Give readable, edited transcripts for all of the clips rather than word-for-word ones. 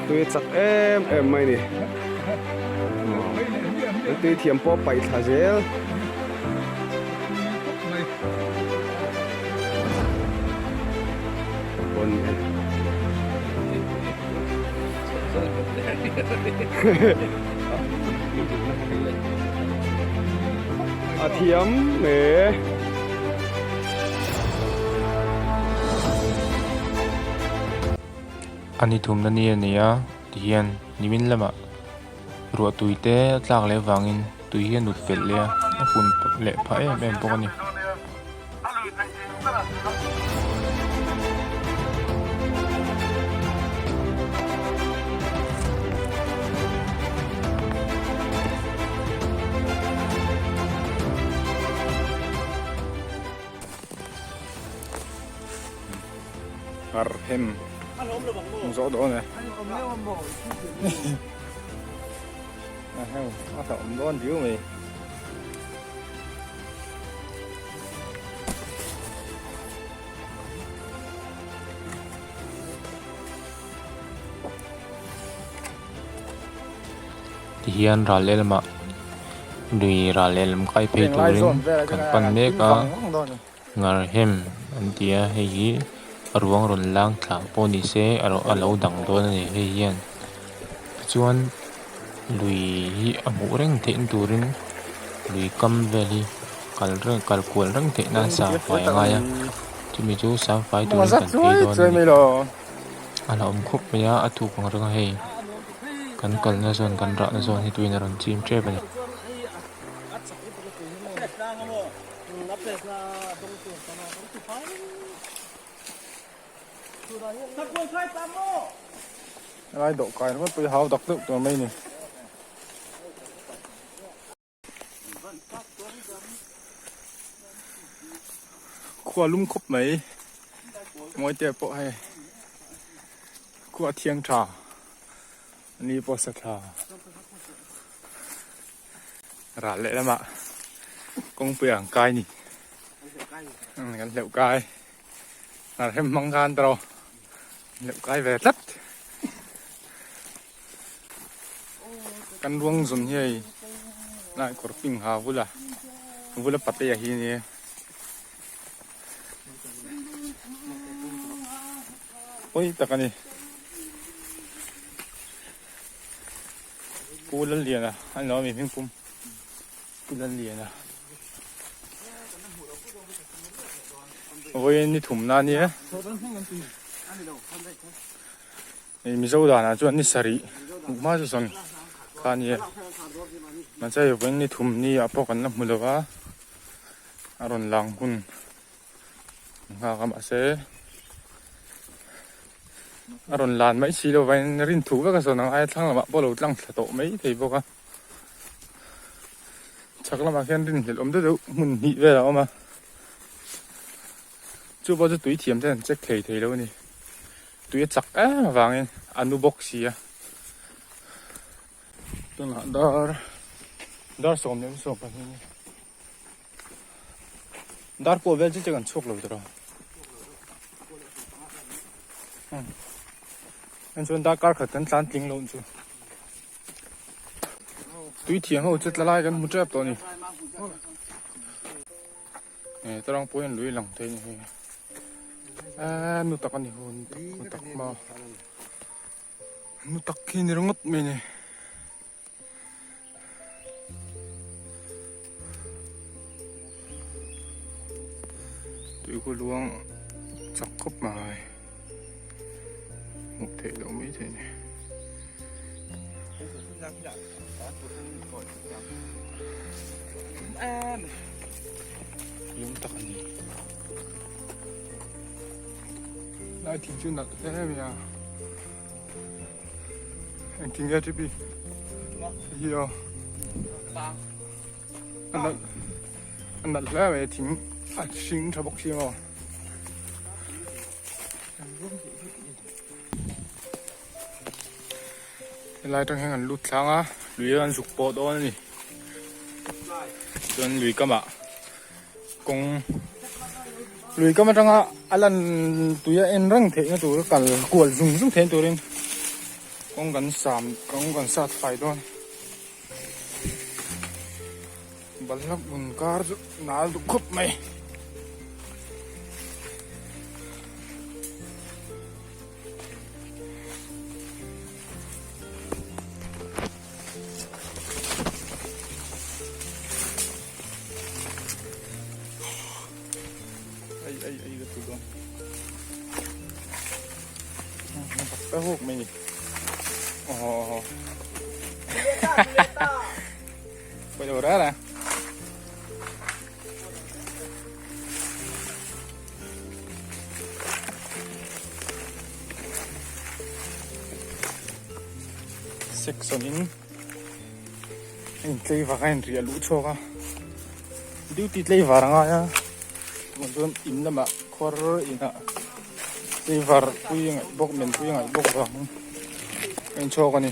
Tui a chak em em mai ni. An tui thiam pawh a paih thla zel. Bon e. A thiam e. A ni thumna ni a nei a tihian nimin lamah ruah tui te a tlak leh avangin tui hi a nut felh leh a a pun leh phah em em bawk a ni. Ngar hem zawh dawn e a heu a hlauhawm dawn viau mai. Tihian ral lehlamah lui ral lehlam kai phei turin kan pan mek a. Ngarhem an ti a hei hi a ruang rawn lang thla pawh ni se a lo dang dawn a ni hei hian tichuan lui hi a hmuh reng theih na turin lui kam vel hi kal reng kal kual reng theih nan sangfai a ngai a chumi chu sangfai turin kan phei dawn a ni a la awm khawp mai a a thuk ang reng a hei kan kalna zawn kan rahna zawn hi tuin a rawn chim tep a ni. Helai dawhkai ringawt pawh hi hau tak deuh tur mai a ni. Khua lum khawp mai Mawite pawh hei khua thiang tha ni pawh sa tha. Ral leh lamah kawngpui ang kai ni kan hleuh kai hnar hem hmang khan tawh hleuh kai ve tlat kan ruang zawn hi hei lai kawr ping ha vula vula patea hi nia pawi tak a ni. Pu Lalliana a ni lo ami hming pum Pu Lalliana vawiin ni thum na ania hei Mizo danah chuan ni sarih hmuh hma chu sawn kha ania mahse hei vawiin ni thum ni ah pawh kan la hmu lo va a rawn lang hun nghak a mahse. A rawn lan mai si lo vain rin thu vek a sawn ang aia thlang lamah pawh a lo tlang thla tawh mai thei bawk a chhak lamah khian rinhlelh awm deuh deuh hmun hnih vel a awm a chu pawh chu tui thiam ten an check thei thei lo a ni tui a chak em avangin a nu bawk si a tunah dar dar 12:20 a ni. Dar kuah vel chu che kan chhuak lo tur a en chuan darkar khat kan tlan tling loh chu tui thiang ho chu tla lai kan hmu tep tawh a ni eh tarang pawh hian lui lang thei a ni hei eh nu tak a ni hu nu tak nu tak hma nu tak khi ni ringawt mai a ni. Tuikhu luang chak khawp mai hmuh theih loh mai thei a ni. Lung tak a ni. Lai thing chu nalh hle mai a. Engtin nge TP? Hi aw. A nalh a nalh hle mai thing a hring tha bawk si maw. Helai atang hian kan lut tlang a lui an zuk pawh dawn a ni. Chuan lui kamah kawng lui kam atanga a lan tui a en reng theihna tur kal kual zung zung theihna turin. Kawng kan sam kawng kan sat fai dawn. Balhla hmun kar chu nal duh khawp mai. Ai ai ai ka tu dawn. Ta huk mai ni. Oho oho. Quay đầu đó nè. Section in in tlei vak a in riah luh chhuak a duty tlei var a ngai a tunah chuan in lamah khuar inah tlei var pui a ngaih bawk men pui a ngaih bawk vang a in chhuak a ni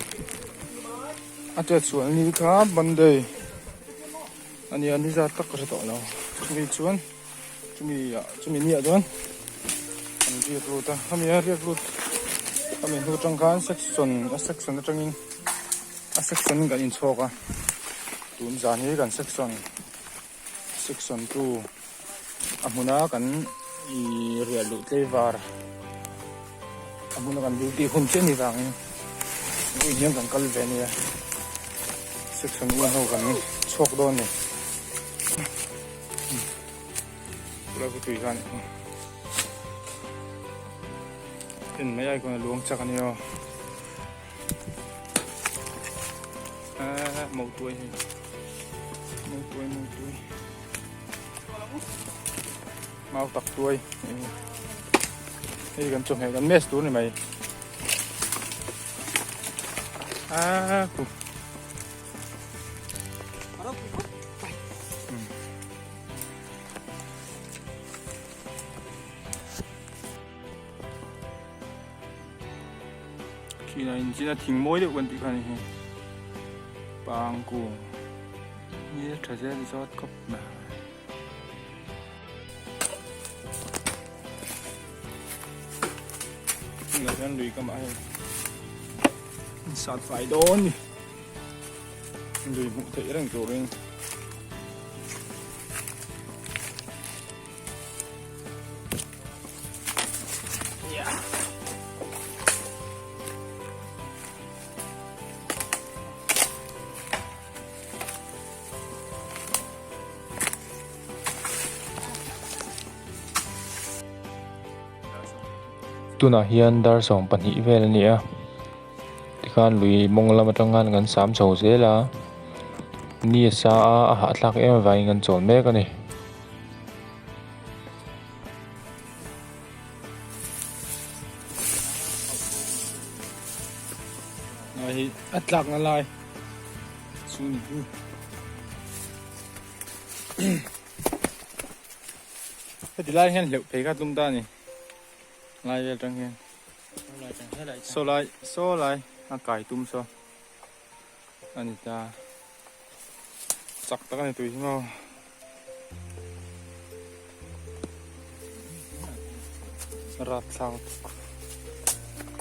a chet sual ni kha monday a nia ni zat tak ka hre tawh lo chumi chuan chumi ah chumi ni ah chuan an riak lut a hemi a riak lut hemi hnu atang khan section a section atangin a section in kan inchhawk a tun zan hi kan section section 2 a hmuna kan ih riah luh tlaivar a hmuna kan duty hun chiah ni vangin vawiin hian kan kal ve a nia section 1 ho kan chhuak dawn a ni. Tui khan en mai ai khawn a luang chak a nia aw ahh mautuai hei mautuai mautuai mau tak tuai hei kan chawhmeh kan mess tur a ni mai ahh ku. Khi in chin a thing mawi deuh kan tih kha a ni hi pangkung ni a tha zel zawt khawp mai. Tunah hian lui kamah hei in sat fai dawn ni lui hmuh theih reng turin. Tunah hian dar 12 vel a ni a tikhan lui mawng lam atang khan kan sam chho zel a ni a sa a a hahthlak em avangin kan chawl mek a ni. Hei a tlakna lai chu ni hi heti lai hian hleuh phei kha tum ta a ni lai vel tang hian saw lai saw lai a kai tum saw a ni ta chak tak a ni tui hi maw. Rapthlak tuk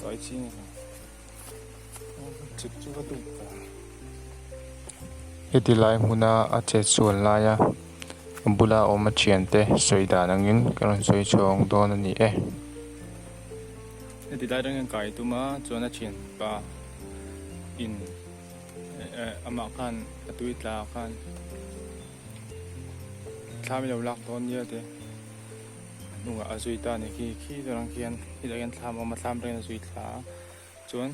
kai chi ni lo chik chu ka duh ta. Heti lai hmuna a chet sual laia a bula awm a thiante sawi dan angin ka rawn sawi chhuang dawn a ni e. Heti lai atangin kai tum a chuan a thianpa in amah khan a tui tla khan thla min lo lak dawn nia te a hnungah a zui ta a ni khi khi tur ang khian hetah hian thlam a awm a thlam atangin a zui thla a chuan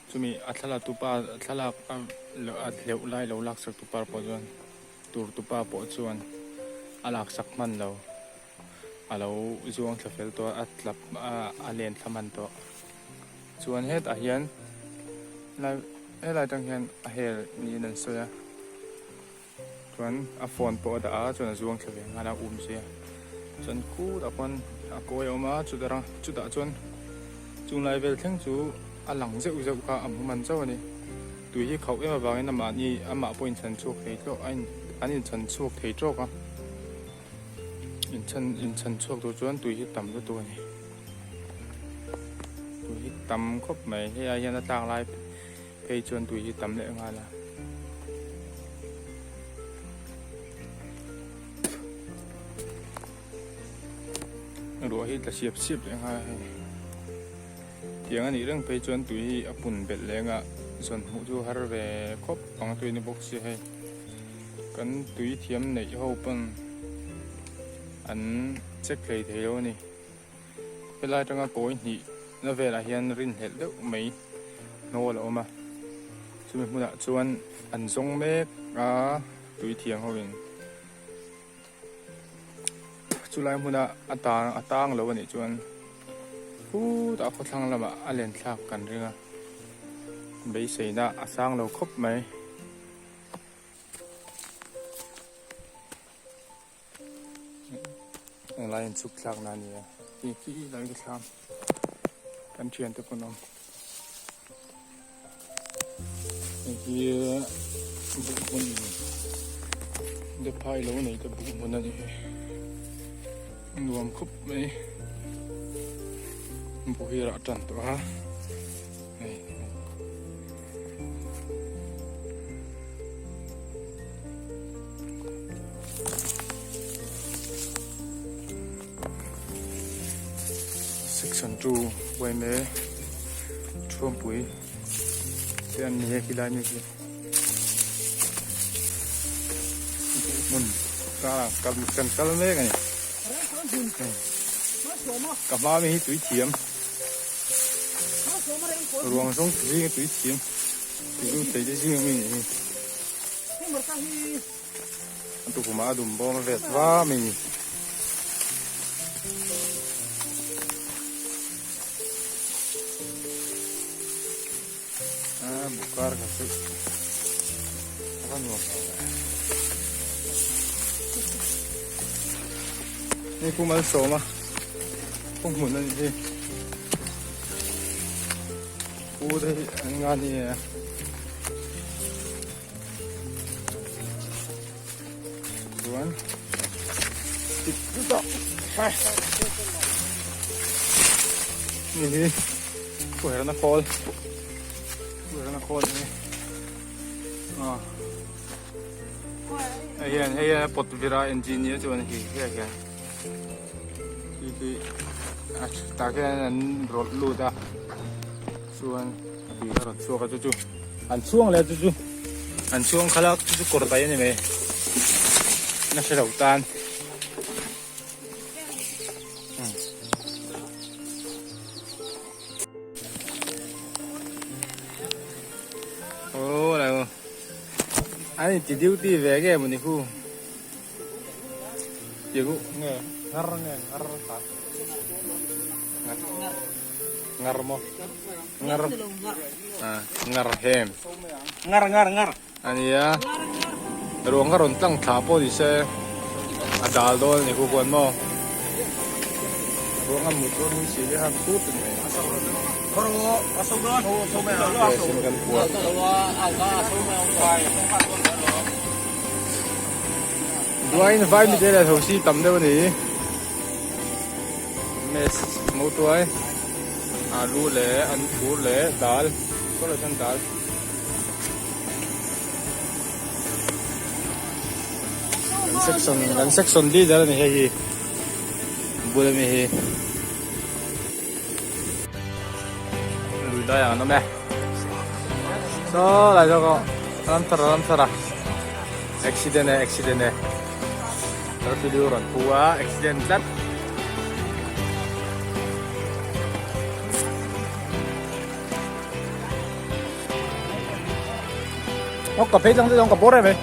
chumi a thlalak tu pa thlalak a hleuh lai lo lak sak tu pa pawh chuan tur tu pa pawh chuan a lak sak hman lo a lo zuang thla fel tawh a a tlap a len thla hman tawh chuan hetah hian lai helai atang hian a hel niin an sawi a chuan a phone pawh a dah a chuan a zuang thla ve nghal a um zui a chuan khutah khuan a kawi a awm a chutah chutah chuan chung lai vel thleng chu a lang zeuh zeuh kha a hmu hman chauh a ni tui hi khauh em avangin amahni amah pawh inchhan chhuak thei tawk a an inchhan chhuak thei tawk a inchhan inchhan chhuak tur chuan tui hi tam lutuk a ni tui hi. tam khawp mai hei ai hian a tlak lai phei chuan tui hi tam leh nghal a. Ruah hi tla siap siap leh nghal a hei. Tiang a nih reng phei chuan tui hi a pun belh leh anga zawn hmuh chu har ve khawp ang tui ni bawk sia hei. Kan tui thiam neih ho pawn an check hlei thei lo a ni. Helai atanga kawi hnih na velah hian rinhlelh deuh mai hnawl a awm a, chumi hmunah chuan an zawng mek a tui thiam ho in. Chulai hmuna a tang a tang lo a nih chuan khutah khawthlang lamah a len thlak kan ring a, beiseina a sang lo khawp mai. Englai in chhuk thlak na a ni a, khi khi lai khi thlam kan thiante pawn awm. Hei hi buh hmun te phai lo nei te buh hmun a ni hi nuam khawp mai buh hi rah tan tawh a hei section 2 yma thuampui te an ni a khilai mi khi hmun ka kan kal mek a ni ka hma mi hi tui thiam ruang zawng zinga tui thiam tui lut thei te zinga mi nih hi a tukhumah a dum bawm a vet va mai ni. A bukar kha chu a va nuam lo ve. Hei pu Malsawma pu hmun a nih hi. Pu te hi an nga ni e. Chuan ni hi kuherna khawl kuherna khawl ni a hei hian hei hian a pawt vir a engineer chuan hi hei hian hi hi a tah khian an rawlh lut a chuan a tui a rawn chhuak a chu chu an chhuang leh chu chu an chhuang khalh a chu chu kawr daih a ni mai na hre lo tan aw lo an inti duty ve nge mawni khu tiku nge ngar nge ngar ta ngar maw ngar ah ngar hem ngar ngar ngar ania ruang a rawn tlang thla pawh ni se a dal dawn a ni khu khuan maw ruang a mut dawn hun si hi a tut a ni mai kan puan duain vai mi te leh tho si tam deuh a ni. Mess motuai alu leh an phur leh dal kawr ah chuan dal kan section kan section leader a ni hei hi bul ami hi lui dai ang an awm e saw lai zawk aw ram thar a ram thar a accident e accident e. Tarpilu rawn pu a accident tlat. Ốc cà phê trong cái cà bố đây mày.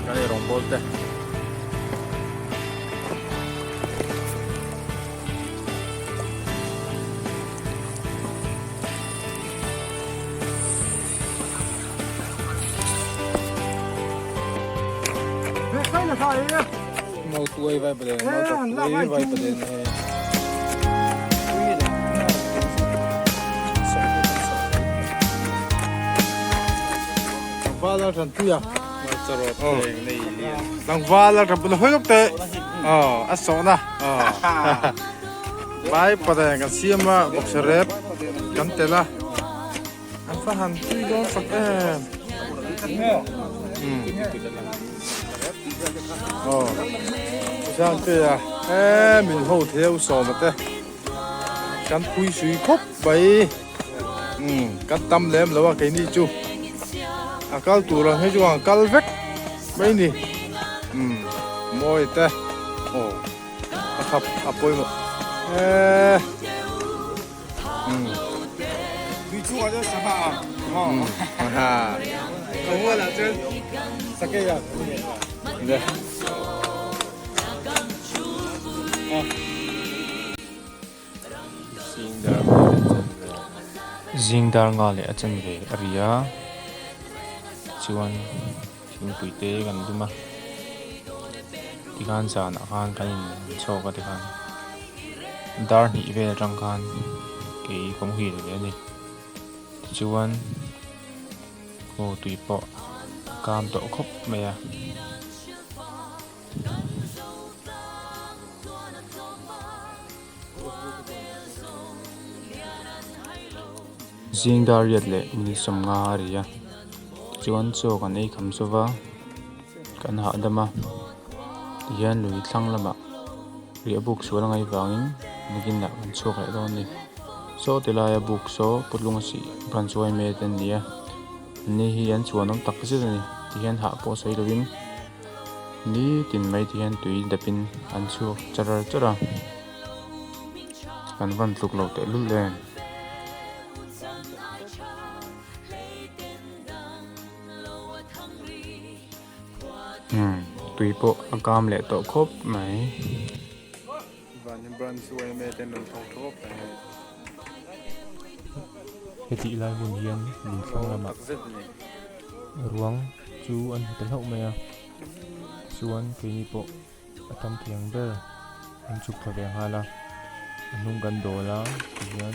Cái này rong bol te. Tuai vai pade tuai vai pade ne Tlangval a ṭan pui a Tlangval a ṭan pui hoi lawk teh a sawhna. Vai paden kan siam a bawksa rep kan telh a an va han tui dawn tak em aw zan te a e min ho theu sawm te kan phui sui khawp mai um kan tam lem lo a keini chu a kal tur ang hi chuan kal vek mai ni um mawi te aw. A khap a pawimawh e umm Tui chhungah chuan sangha a umm ha Ka hualah chuan sakei a le Zing dar nga leh a chanve a ri a tichuan thingpui te kan dum a tikhan zanah khan kan in chhawk a tikhan dar hnih vel atang khan kei ka muhil ve a ni tichuan aw tui pawh a kam tawh khawp mai a. Zing dar riat leh minute sawmnga a ri a tichuan chaw kan ei kham zova kan hahdam a tihian lui thlang lamah riah buk sual a ngaih vangin nakin ah kan chhuak leh dawn a ni saw ti laia buk saw putlung a sih branch yma te an ni a anni hi an chhuanawm tak zet a ni tihian hah pawh sawi lovin. Nitin mai te hian tui dapin an chhuak char char a, kan van tluk loh tehlul em. Umm tui pawh a kam leh tawh khawp mai. Hetih lai hun hian lui thlang lamah ruang chu an hmu ta hlauh mai a, chuan keini pawh a tam thei ang ber an chhuk thla ve nghal a, a hnung kan dawl a tihian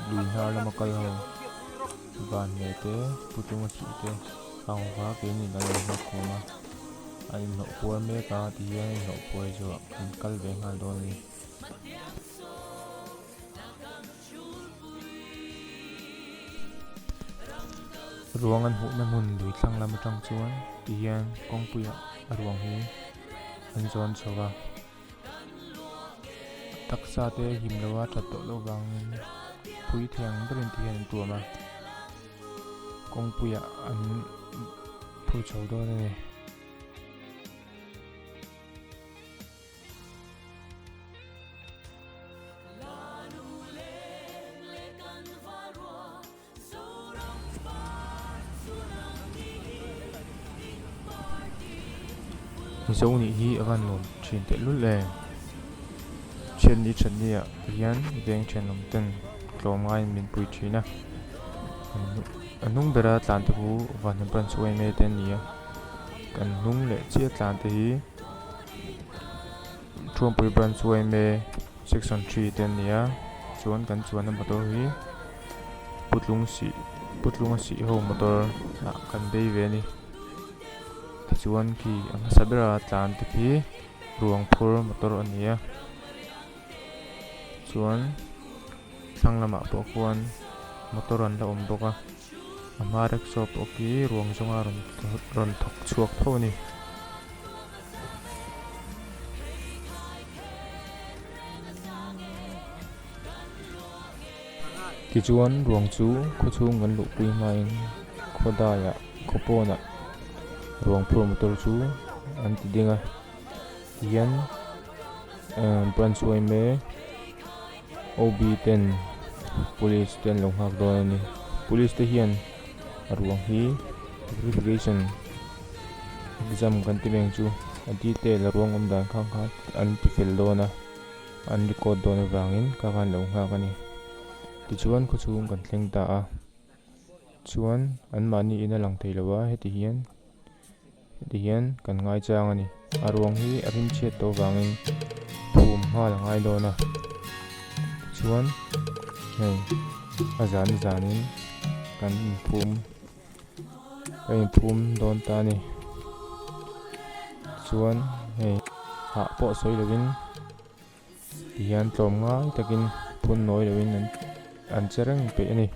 lui hnar lama kal ho van leh te putlung a chih te ang va keini kan lo hnawk khawm a, an inhnawh puar mek a tihian an inhnawh puar zawhah kan kal ve nghal dawn a ni. Ruang an hmuhna hmun lui thlang lam atang chuan tihian kawngpuiah a ruang hi an zawn chho va taksa te him lo a that tawh loh vangin pui thei ang berin tihian an tuam a kawngpuiah an phur chho dawn a ni. Mizo nih hi a van nuam thin tehlul em? Thianni thatni ah hian veng thenawm ten tlawm ngaiin min pui thin a, a hnung bera tlan te khu Vanhnam Branch yma te an ni a, kan hnung leh chiah tlan te hi. Thuampui Branch yma Section 3 te an ni a chuan kan chuanna motor hi Putlung sih Putlunga sih ho motor ah kan bei ve a ni tichuan khi a hmasa bera tlan te khi ruang phur motor a ni a chuan thlang lamah pawh khuan motor an la awm bawk a a hma rickshaw pawh khi ruang zawnga rawn thawk chhuak tho a ni. Tichuan ruang chu khawchhung kan luhpui hmain khaw daiah khaw pawnah ruang phur motor chu an ti ding a tihian branch yma OB ten police te an lo nghak dawn a ni police te hian a ruang hi verification exam kan ti mai ang chu a detail a ruang awm dan khang kha an ti fel dawn a an record dawn avangin kha khan lo nghak a ni tichuan khawchhung kan thleng ta a chuan anmahni in a lang thei lo a heti hian. Heti hian kan ngaichang a ni. A ruang hi a rimchhiat tawh vangin phum nghal a ngai dawn a. Tichuan hei a zan zanin kan inphum kan inphum dawn ta a ni. Tichuan hei hah pawh sawi lovin. Tihian tlawm ngai takin phun nawi loin an an che reng peih a ni.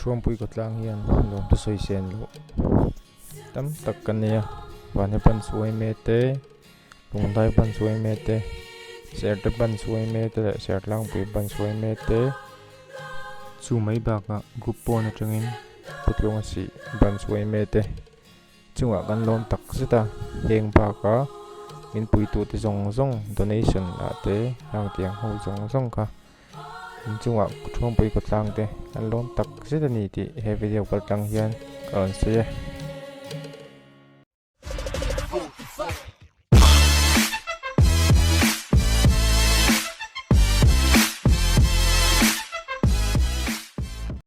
Thuampui khawtlang hian lawmte sawi sen loh tam tak kan nei a vana pan suai mek te lungdai pan suai mek te serte pan suai mek te leh sertlangpui pan suai mek te chu mai bakah group pawn atangin putlunga sih ban suai mek te. Chungah kan lawm tak zet a, heng bakah min puitute zawng zawng donation ah te hang tiang ho zawng zawng kha inchungah thuampui khawtlang te kan lawm tak zet a ni tih he video kaltlang hian ka rawn sawi e.